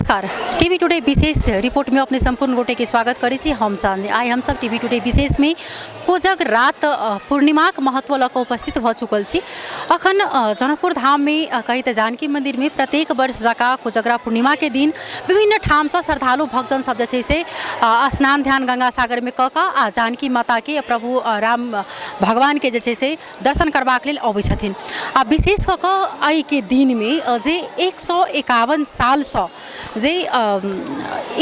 नमस्कार, TV today विशेष report में अपने संपूर्ण गोटे के स्वागत करै छी। हम चांदनी। आइ हमसब टीवी टुडे विशेष में कोजग रात पूर्णिमाक महत्व लऽ कऽ उपस्थित भऽ चुकल छी। अखन जनकपुर धाम में कही तऽ जानकी मंदिर में प्रत्येक वर्ष जकाँ कोजगरा पूर्णिमा के दिन विभिन्न ठामसँ श्रद्धालु भक्तजन सब जे छै से स्नान ध्यान गंगा सागर में कऽ कऽ आ जानकी माता के प्रभु राम भगवान के जे छै से दर्शन करबाक लेल अबै छथिन। आ विशेष कऽ कऽ एहिके दिनमे जे 151 सालसँ जे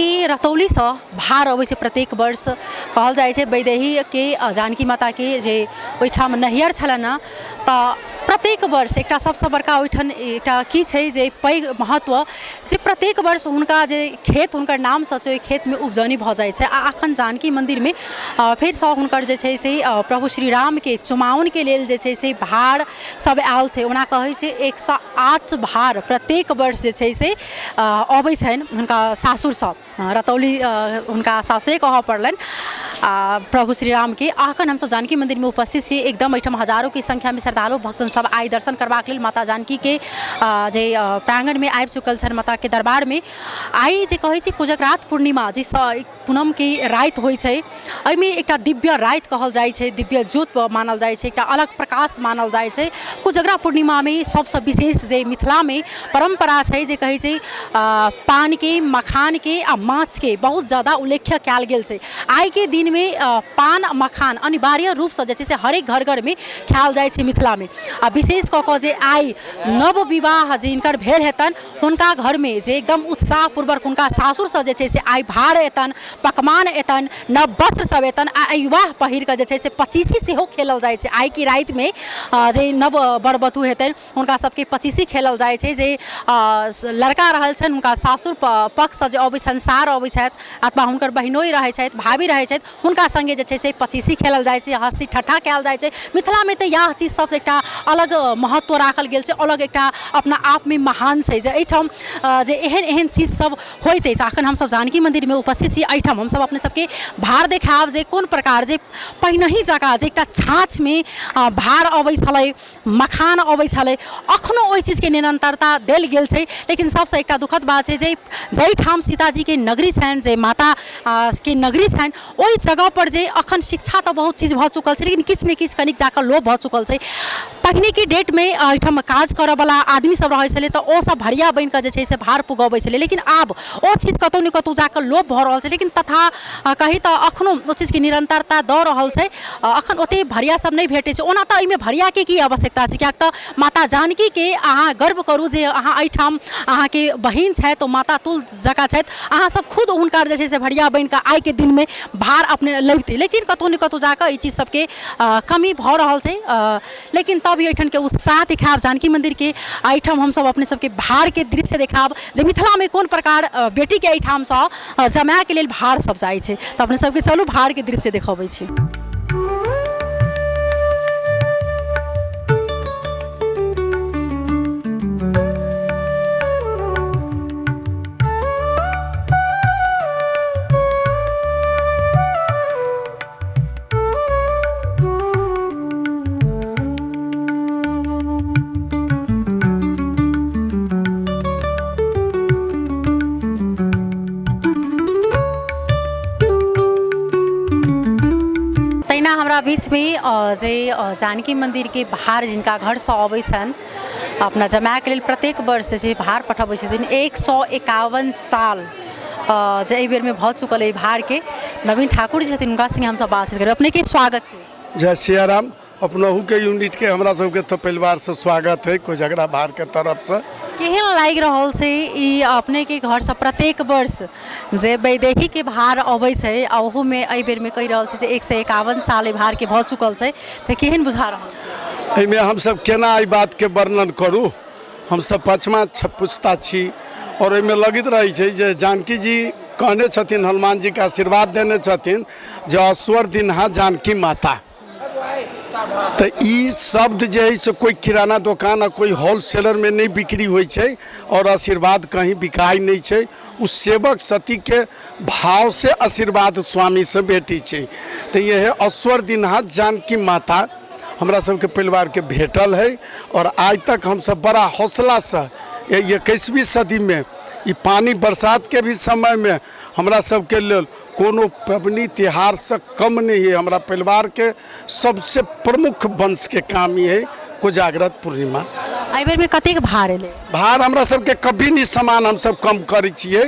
ई रतौलीसँ भार अबै छै, प्रत्येक वर्ष कहल जाइ छै वैदेहीके जानकी माताके जे ओहिठाम नैहर छलनि हँ, तऽ प्रत्येक वर्ष एकटा सबसँ बड़का ओहिठाम एकटा की छै जे पैघ महत्व जे प्रत्येक वर्ष हुनका जे खेत हुनकर नामसँ छै, ओहि खेतमे उपजौनी भऽ जाइ छै। आ अखन जानकी मन्दिरमे फेरसँ हुनकर जे छै से प्रभु श्री रामके चुमाओनके लेल जे छै से भार सब आयल छै। ओना कहै छै 108 भार प्रत्येक वर्ष जे छै से अबै छनि हुनका सासुरसँ, रतौली हुनका सासुरे कहऽ पड़लनि आ प्रभु श्री रामके। अखन हमसब जानकी मन्दिरमे उपस्थित छी। एकदम एहिठाम हजारोके संख्यामे श्रद्धालु भक्तजन सब आइ दर्शन करबाक लेल माता जानकीके जे प्राङ्गणमे आबि चुकल छनि। माताके दरबारमे आइ जे कहै छी कोजगरात पूर्णिमा, जे पूनमके राति होइ छै, एहिमे एकटा दिव्य राति कहल जाइ छै, दिव्य ज्योत मानल जाइ छै, एकटा अलग प्रकाश मानल जाइ छै। कोजगरा पूर्णिमामे सबसँ विशेष जे मिथिलामे परम्परा छै जे कहै छै पानके, मखानके आ माछके बहुत जादा उल्लेख कयल गेल छै। आइके दिनमे पान आ मखान अनिवार्य रूपसँ जे छै से हरेक घर घरमे खायल जाइ छै मिथिलामे। आ विशेष कऽ कऽ जे आइ नव विवाह जिनकर भेल हेतनि, हुनका घरमे जे एकदम उत्साहपूर्वक हुनका सासुरसँ जे छै से आइ भार एतनि, पकवान एतनि, नव वस्त्र सब एतनि आ विवाह पहिर कऽ जे छै से पचीसी सेहो खेलल जाइ छै। आइके रातिमे जे नव वर वधू हेतनि, हुनका सबके पचीसी खेलल जाइ छै। जे लड़का रहल छनि, हुनका सासुर पक्षसँ जे अबै छनि, सार अबै छथि अथवा हुनकर बहिनोइ रहै छथि, भाभी रहै छथि, हुनका सङ्गे जे छै से पचीसी खेलल जाइ छै, हँसी ठट्ठा कयल जाइ छै। मिथिलामे तऽ इएह चीज सबसँ एकटा अलग महत्व राखल गेल छै, अलग एकटा अपना आपमे महान छै जे एहिठाम जे एहन एहन चीज सब होइत अछि। अखन हमसब जानकी मन्दिरमे उपस्थित छी। एहिठाम हमसब अपने सबके भार देखायब जे कोन प्रकार जे पहिनहि जकाँ जे एकटा छाँछमे भार अबै छलै, मखान अबै छलै, अखनो ओहि चीजके निरन्तरता देल गेल छै। लेकिन सबसँ एकटा दुःखद बात छै जे जाहिठाम सीताजीके नगरी छनि, जे माताके नगरी छनि, ओहि जगहपर जे अखन शिक्षा तऽ बहुत चीज भऽ चुकल छै, लेकिन किछु ने किछु कनिक जाकऽ लोप भऽ चुकल छै। पहिनेके डेटमे एहिठाम काज करऽवला आदमी सब रहै छलै, तऽ ओसब भरिया बनिकऽ जे छै से भार पुगबै छलै, लेकिन आब ओ चीज कतहु ने कतहु जाकऽ लोप भऽ रहल छै। लेकिन तथा कही तऽ अखनो ओ चीजके निरन्तरता दऽ रहल छै। अखन ओते भरिया सब नहि भेटै छै। ओना तऽ एहिमे भरियाके की आवश्यकता छै, किएक तऽ माता जानकीके अहाँ गर्व करू जे अहाँ एहिठाम अहाँके बहिन छथि, ओ माता तुल जकाँ छथि। अहाँ सब खुद हुनकर जे छै से भरिया बनिकऽ आइके दिनमे भार अपने लैबतै। लेकिन कतहु ने कतहु जाकऽ एहि चीज सबके कमी भऽ रहल छै, लेकिन तब भी एहिठामके उत्साह देखायब जानकी मन्दिरके। एहिठाम हमसब अपने सबके भारके दृश्य देखायब जे मिथिलामे कोन प्रकार बेटीके एहिठामसँ जमायके लेल भार सब जाइ छै। तऽ अपने सबके चलू भारके दृश्य देखबै छी। तहिना हमरा बीचमे जे जानकी मन्दिरके भार जिनका घरसँ अबै छनि, अपना जमायके लेल प्रत्येक वर्ष जे छै भार पठबै छथिन, 151 साल जे एहि बेरमे भऽ चुकल एहि भारके, नवीन ठाकुर जी छथिन, हुनका सङ्गे हमसब बातचीत करबै। अपनेके स्वागत छै। जय सियाराम। अपनहुके यूनिटके हमरा सबके तऽ परिवारसँ स्वागत है कोजगरा भारके तरफसँ। केहन लागि रहल छै ई अपनेके घरसँ प्रत्येक वर्ष जे वैदेहीके भार अबै छै, आ ओहूमे एहि बेरमे कहि रहल छै जे 151 साल एहि भारके भऽ चुकल छै, तऽ केहन बुझा रहल छै? एहिमे हमसब केना एहि बातके वर्णन करू? हमसब पाँचमा पुश्ता छी आओर एहिमे लगैत रहै छै जे जानकी जी कहने छथिन, हनुमान जीके आशीर्वाद देने छथिन जे अस्वर दिनहा जानकी माता। तऽ ई शब्द जे है से कोइ किराना दोकान आ कोइ होलसेलरमे नहि बिक्री होइ छै आओर आशीर्वाद कहीं बिकाइ नहि छै। ओ सेवक सतीके भावसँ आशीर्वाद स्वामीसँ भेटै छै। तऽ इएह अस्वर दिनहा जानकी माता हमरा सबके परिवारके भेटल है आओर आइ तक हमसब बड़ा हौसलासँ 21वीं सदीमे ई पानि बरसातके भी समयमे हमरा सबके लेल कोनो पबनी तिहारसँ कम नहि हइ। हमरा परिवारके सबसँ प्रमुख वंशके काम ई हइ कोजागरत पूर्णिमा। एहि बेरमे कतेक भार एलै? भार हमरा सबके कभी नहि सामान हमसब कम करै छियै।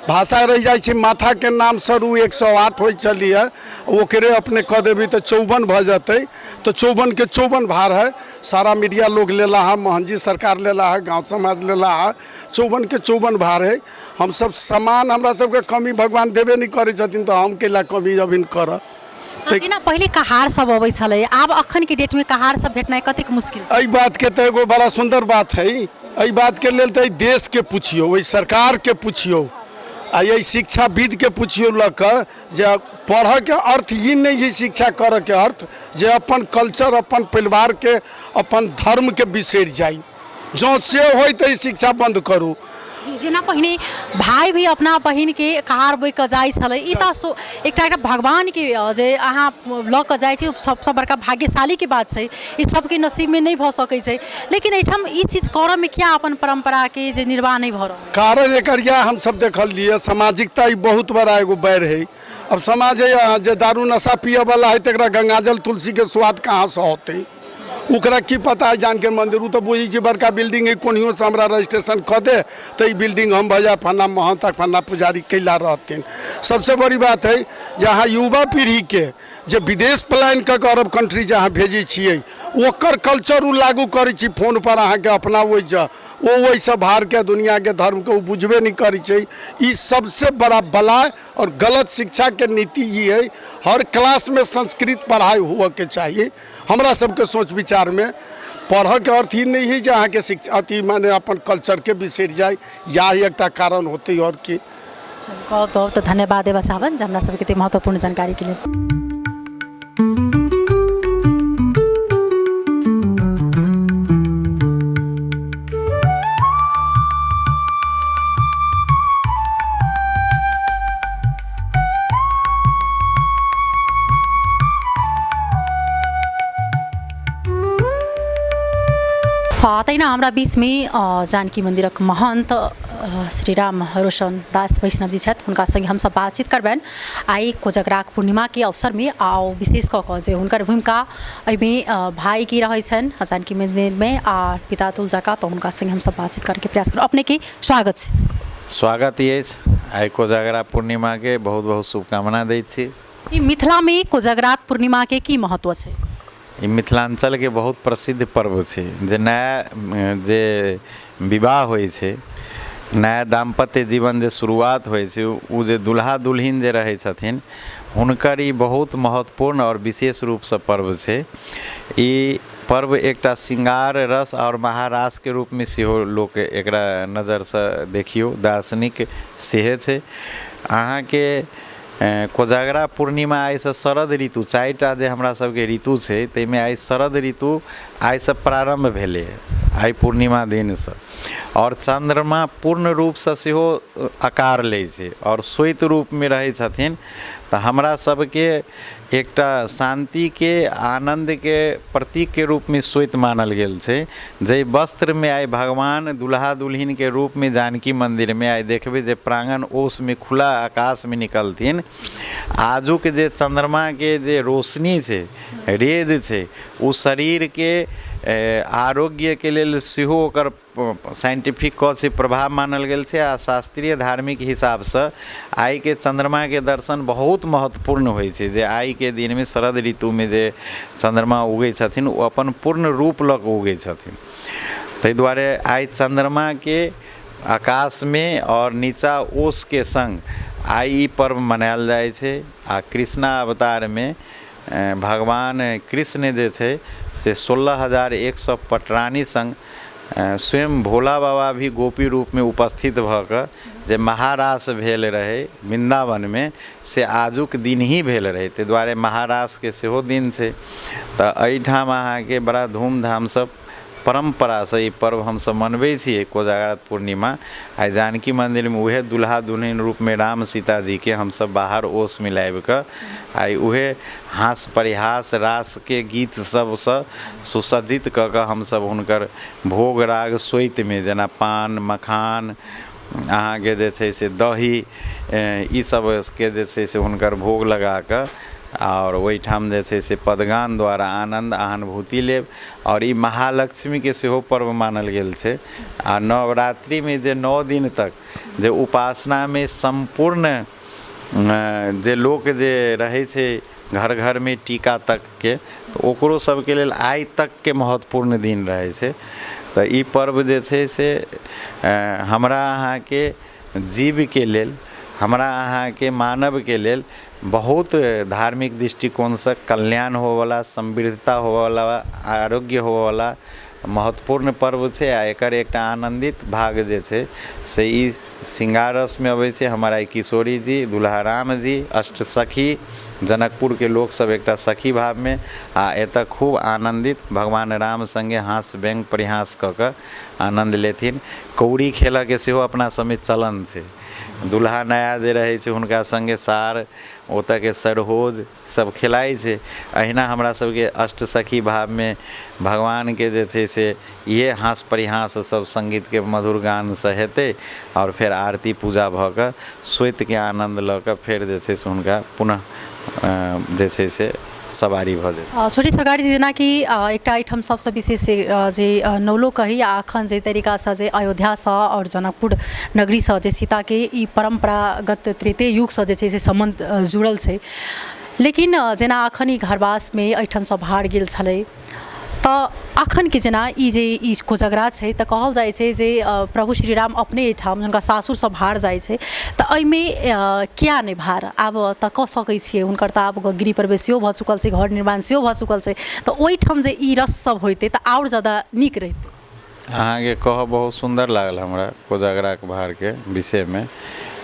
भाषा रहि जाइ छै माथाके नाम सरू 108 होइ छलियै, ओकरे अपने कऽ देबै तऽ 54 भऽ जेतै, तऽ 54के 54 भार है। सारा मीडिया लोग लेला है, मोहन जी सरकार लेला है, गाँव समाज लेला है, 54के 54 भार है। हमसब सामान हमरा सबके कमी भगवान देबे नहि करै छथिन, तऽ हम कैला कमी अभी करब। जेना पहिले कहार सब अबै छलै, आब अखन के डेटमे कहार सब भेटनाइ कतेक मुश्किल छै? एहि बातके तऽ एगो बड़ा सुन्दर बात है। एहि बातके लेल तऽ एहि देशके पुछियौ, ओहि सरकारके पुछियौ, आ एहि शिक्षाविदके पुछियौ लऽ कऽ जे पढ़ऽके अर्थ ई नहि है, शिक्षा करऽके अर्थ जे अपन कल्चर, अपन परिवारके, अपन धर्मके बिसरि जाइ। जँ से होइ तऽ ई शिक्षा बन्द करू। जी, जेना पहिने भाय भी अपना बहिनके कहार बोहि कऽ जाइ छलै, ई तऽ एकटा एकटा भगवानके जे अहाँ लऽ कऽ जाइ छी, ओ सबसँ बड़का भाग्यशालीके बात छै। ई सबके नसीबमे नहि भऽ सकै छै, लेकिन एहिठाम ई चीज करऽमे किया अपन परम्पराके जे निर्वाह नहि भऽ रहल? कारण एकर इएह हमसब देखलियै, सामाजिकता ई बहुत बड़ा एगो बैर है। अब समाज है जे दारू नशा पियऽवला है, तकरा गंगाजल तुलसीके स्वाद कहाँसँ होतै? ओकरा की पता है जानकी मंदिर? ओ तऽ बुझै छै बड़का बिल्डिंग है, कोनियोसँ हमरा रजिस्ट्रेशन कऽ दे तऽ ई बिल्डिंग हम भऽ जाय, फन्ना महंत आ फन्ना पुजारी कैला रहथिन। सबसँ बड़ी बात है जे अहाँ युवा पीढ़ीके जे विदेश पलायन कऽ कऽ अरब कंट्री जे अहाँ भेजै छियै, ओकर कल्चर ओ लागू करै छी फोनपर अहाँके अपना ओहिसँ, ओ ओहिसँ बाहरके दुनिआँके धर्मके ओ बुझबे नहि करै छै। ई सबसँ बड़ा बलाय आओर गलत शिक्षाके नीति ई है। हर क्लासमे संस्कृत पढ़ाइ हुअके चाही। हमरा सबके सोच विचारमे पढ़ऽके अर्थ ई नहि है जे अहाँके शिक्षा अथी माने अपन कल्चरके बिसरि जाइ, इएह एकटा कारण होतै आओर की। चलू, बहुत बहुत धन्यवाद देबऽ चाहबनि जे हमरा सबके एते महत्वपूर्ण जानकारीके लेल। तहिना हमरा बीचमे जानकी मन्दिरक महन्त श्री राम रोशन दास वैष्णव जी छथि, हुनका सङ्गे हमसब बातचीत करबनि आइ कोजगराक पूर्णिमाके अवसरमे। आ विशेष कऽ कऽ जे हुनकर भूमिका एहिमे भाइके रहै छनि जानकी मन्दिरमे आ पिता तुल जकाँ, तऽ हुनका सङ्गे हमसब बातचीत करैके प्रयास करब। अपनेके स्वागत छै। स्वागत अछि। आइ कोजगरा पूर्णिमाके बहुत बहुत शुभकामना दै छी। ई मिथिलामे कोजगरा पूर्णिमाके की महत्व छै? ई मिथिलाञ्चलके बहुत प्रसिद्ध पर्व छै, जे नया जे विवाह होइ छै, नया दाम्पत्य जीवन जे शुरुआत होइ छै, ओ जे दुल्हा दुल्हिन जे रहै छथिन, हुनकर ई बहुत महत्वपूर्ण आओर विशेष रूपसँ पर्व छै। ई पर्व एकटा श्रृंगार रस आओर महारासके रूपमे सेहो लोक एकरा नजरसँ देखियौ, दार्शनिक सेहे छै। अहाँके कोजागरा पूर्णिमा आइसँ शरद ऋतु, 4टा जे हमरा सबके ऋतु छै ताहिमे आइ शरद ऋतु आइसँ प्रारम्भ भेलै, आइ पूर्णिमा दिनसँ। आओर चन्द्रमा पूर्ण रूपसँ सेहो आकार लै छै आओर श्वेत रूपमे रहै छथिन, तऽ हमरा सबके एकटा शान्तिके आनन्दके प्रतीकके रूपमे श्वेत मानल गेल छै। जाहि वस्त्रमे आइ भगवान दुल्हा दुल्हिनके रूपमे जानकी मन्दिरमे आइ देखबै जे प्राङ्गण ओसमे खुला आकाशमे निकलथिन, आजुक जे चन्द्रमाके जे रोशनी छै, रेज छै, ओ शरीरके आरोग्यके लेल सेहो ओकर साइंटिफिक कऽ छै प्रभाव मानल गेल छै। आ शास्त्रीय धार्मिक हिसाबसँ आइके चन्द्रमाके दर्शन बहुत महत्वपूर्ण होइ छै, जे आइके दिनमे शरद ऋतुमे जे चन्द्रमा उगै छथिन ओ अपन पूर्ण रूप लऽ कऽ उगै छथिन। ताहि दुआरे आइ चन्द्रमाके आकाशमे आओर नीचा ओसके सङ्ग आइ ई पर्व मनायल जाइ छै। आ कृष्णा अवतारमे भगवान कृष्ण जे छै से 16,100 पटरानी सङ्ग स्वयं भोला बाबा भी गोपी रूपमे उपस्थित भऽ कऽ जे महारास भेल रहै वृन्दावनमे, से आजुक दिन ही भेल रहै, ताहि दुआरे महारासके सेहो दिन छै। तऽ एहिठाम अहाँके बड़ा धूमधामसँ परम्परासँ ई पर्व हमसब मनबै छियै कोजागरा पूर्णिमा। आइ जानकी मन्दिरमे उएह दुल्हा दुल्हिन रूपमे राम सीताजीके हमसब बाहर ओसमे लाबिकऽ आइ उएह हास परिहास रासके गीत सबसँ सुसज्जित कऽ कऽ हमसब हुनकर भोग राग सोतिमे जेना पान मखान अहाँके जे छै से दही, ई सबके जे छै से हुनकर भोग लगा कऽ आओर ओहिठाम जे छै से पदगान द्वारा आनन्द अनुभूति लेब। आओर ई महालक्ष्मीके सेहो पर्व मानल गेल छै। आ नवरात्रिमे जे 9 दिन तक जे उपासनामे सम्पूर्ण जे लोक जे रहै छै घर घरमे टीका तकके, तऽ ओकरो सबके लेल आइ तकके महत्वपूर्ण दिन रहै छै। तऽ ई पर्व जे छै से हमरा अहाँके जीवके लेल, हमरा अहाँके मानवके लेल बहुत धार्मिक दृष्टिकोणसँ कल्याण होवऽवला, समृद्धता होवऽवला, आरोग्य होवऽवला महत्वपूर्ण पर्व छै। आ एकर एकटा आनन्दित भाग जे छै से ई श्रृंगार रसमे अबै छै। हमर आइ किशोरी जी, दुल्हा राम जी, अष्ट सखी, जनकपुरके लोकसब एकटा सखी भावमे आ एतऽ खूब आनन्दित भगवान राम सङ्गे हास व्यङ्ग परिहास कऽ कऽ आनन्द लेथिन। कौड़ी खेलऽके सेहो अपना सबमे चलन छै। दुल्हा नया जे रहै छै हुनका सङ्गे सार ओतऽके सरहोज सब खेलाइ छै। अहिना हमरा सबके अष्ट सखी भावमे भगवानके जे छै से इहे हास परिहास सब सङ्गीतके मधुर गानसँ हेतै आओर फेर आरती पूजा भऽ कऽ सोतिके आनन्द लऽ कऽ फेर जे छै से हुनका पुनः जे छै से सवारी भऽ जेतै। छोटी सरकारी, जेनाकि एकटा एहिठाम सबसँ विशेष जे नौलो कही आ अखन जे तरीकासँ जे अयोध्यासँ आओर जनकपुर नगरीसँ जे सीताके ई परम्परागत त्रेते युगसँ जे छै से सम्बन्ध जुड़ल छै, लेकिन जेना अखन ई घरवासमे एहिठामसँ बाहर गेल छलै, तऽ अखनके जेना ई जे ई कोजगरा छै, तऽ कहल जाइ छै जे प्रभु श्री राम अपने एहिठाम हुनका सासुरसँ बाहर जाइ छै, तऽ एहिमे किया नहि भार आब तऽ कऽ सकै छियै? हुनकर तऽ आब गृह प्रवेश सेहो भऽ चुकल छै, घर निर्माण सेहो भऽ चुकल छै, तऽ ओहिठाम जे ई रस सब होइतै तऽ आओर ज्यादा नीक रहितै। अहाँके कहब बहुत सुन्दर लागल हमरा कोजगराके भारके विषयमे,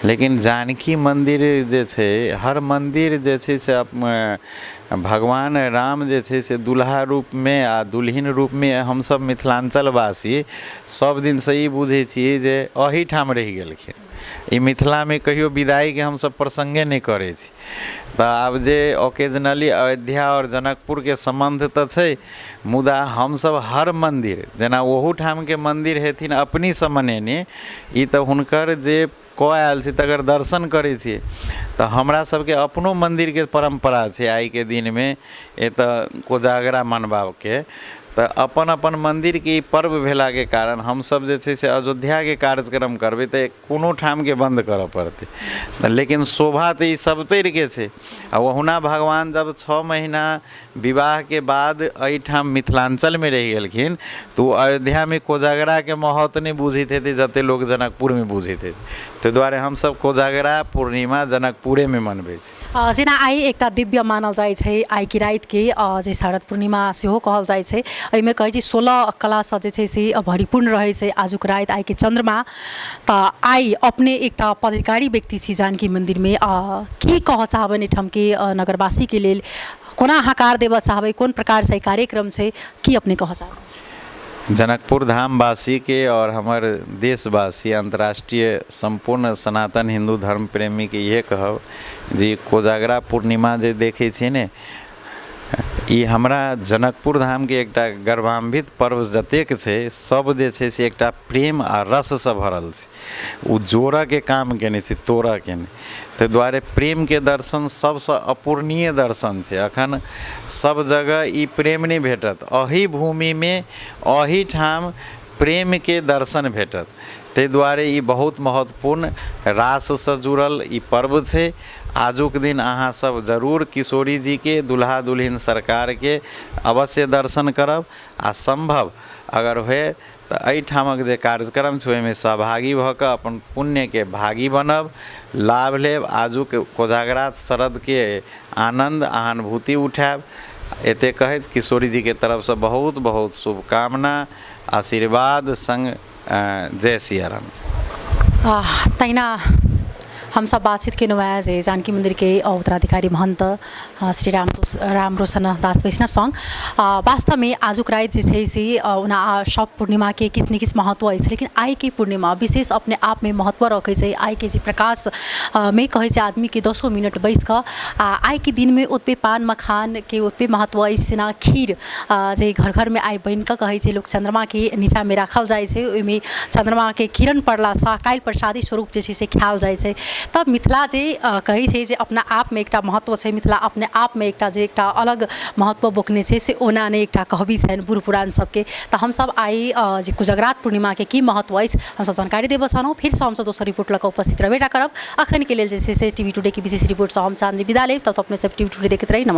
लेकिन जानकी मन्दिर जे छै, हर मन्दिर जे छै से भगवान राम जे छै से दुल्हा रूपमे आ दुल्हिन रूपमे हमसब मिथिलाञ्चलवासी सब दिनसँ ई बुझै छियै जे एहिठाम रहि गेलखिन। ई मिथिलामे कहियो विदाइके हमसब प्रसङ्गे नहि करै छी। तऽ आब जे ओकेजनली अयोध्या आओर जनकपुरके सम्बन्ध तऽ छै, मुदा हमसब हर मन्दिर जेना ओहूठामके मन्दिर हेथिन अपनेसँ मनेने, ई तऽ हुनकर जे कऽ आयल छै तकर दर्शन करै छियै। तऽ हमरा सबके अपनो मन्दिरके परम्परा छै आइके दिनमे एतऽ कोजागरा मनबाबके। तऽ अपन अपन मन्दिरके ई पर्व भेलाके कारण हमसब जे छै से अयोध्याके कार्यक्रम करबै तऽ कोनो ठामके बन्द करऽ पड़तै, लेकिन शोभा तऽ ई सबतरिके छै। आ ओहुना भगवान जब 6 महीना विवाहके बाद एहिठाम मिथिलाञ्चलमे रहि गेलखिन तऽ ओ अयोध्यामे कोजगराके महत्व नहि बुझैत हेतै जतेक लोक जनकपुरमे बुझैत हेतै। ताहि दुआरे हमसब कोजगरा पूर्णिमा जनकपुरेमे मनबै छी। जेना आइ एकटा दिव्य मानल जाइ छै आइके रातिके, जे शरद पूर्णिमा सेहो कहल जाइ छै, एहिमे कहै छै 16 कलासँ जे छै से भरिपूर्ण रहै छै आजुक राति, आइके चन्द्रमा। तऽ आइ अपने एकटा पदाधिकारी व्यक्ति छी जानकी मन्दिरमे, की कहऽ चाहबनि एहिठामके नगरवासीके लेल? कोना हकार देबऽ चाहबै? कोन प्रकारसँ ई कार्यक्रम छै, की अपने कहऽ चाहबै? जनकपुर धामवासीके आओर हमर देशवासी, अन्तर्राष्ट्रीय सम्पूर्ण सनातन हिन्दू धर्म प्रेमीके इएह कहब जे कोजागरा पूर्णिमा जे देखै छियै ने, ई हमरा जनकपुर धामके एकटा गर्वान्वित पर्व जतेक छै सब जे छै से एकटा प्रेम आ रससँ भरल छै। ओ जोड़ऽके काम केने छै, तोड़ऽके नहि। ताहि दुआरे प्रेमके दर्शन सबसँ अपूरणीय दर्शन छै। अखन सब जगह ई प्रेम नहि भेटत, एहि भूमिमे एहिठाम प्रेमके दर्शन भेटत। ताहि दुआरे ई बहुत महत्वपूर्ण राससँ जुड़ल ई पर्व छै। आजुक दिन अहाँ सब जरूर किशोरी जीके, दुल्हा दुल्हिन सरकारके अवश्य दर्शन करब आ सम्भव अगर होय तऽ एहिठामक जे कार्यक्रम छै ओहिमे सहभागी भऽ कऽ अपन पुण्यके भागी बनब, लाभ लेब, आजुक कोजागरा शरदके आनन्द अनुभूति उठायब। एते कहैत किशोरी जीके तरफसँ बहुत बहुत शुभकामना, आशीर्वाद संग जय सिया राम। तहिना हमसब बातचीत केलहुँ हेँ जे जानकी मन्दिरके उत्तराधिकारी महन्त श्री राम राम रोशन दास वैष्णव सङ्ग। वास्तवमे आजुक राति जे छै से ओना सब पूर्णिमाके किछु ने किछु महत्व अछि, लेकिन आइके पूर्णिमा विशेष अपने आपमे महत्व रखै छै। आइके जे प्रकाश मे कहै छै आदमीके 10 मिनट बैसि कऽ आ आइके दिनमे ओतबे पान मखानके ओतबे महत्व अछि जेना खीर जे घर घरमे आइ बनिकऽ कहै छै लोक चन्द्रमाके नीचाँमे राखल जाइ छै, ओहिमे चन्द्रमाके किरण पड़लासँ काल्हि प्रसादी स्वरूप जे छै से खायल जाइ छै। तऽ मिथिला जे कहै छै जे अपना आपमे एकटा महत्व छै, मिथिला अपने आपमे एकटा जे एकटा अलग महत्व बोकने छै से ओना नहि एकटा कहबी छनि बूढ़ पुरान सबके। तऽ हमसब आइ जे कोजगरात पूर्णिमाके की महत्व अछि हमसब जानकारी देबऽ चाहलहुँ। फेरसँ हमसब दोसर रिपोर्ट लऽ कऽ उपस्थित रहबे टा करब। अखनके लेल जे छै से टीवी टुडेके विशेष रिपोर्टसँ हम चाँदनी विदा लेब। तब अपने सब टीवी टुडे देखैत रही। नमस्कार।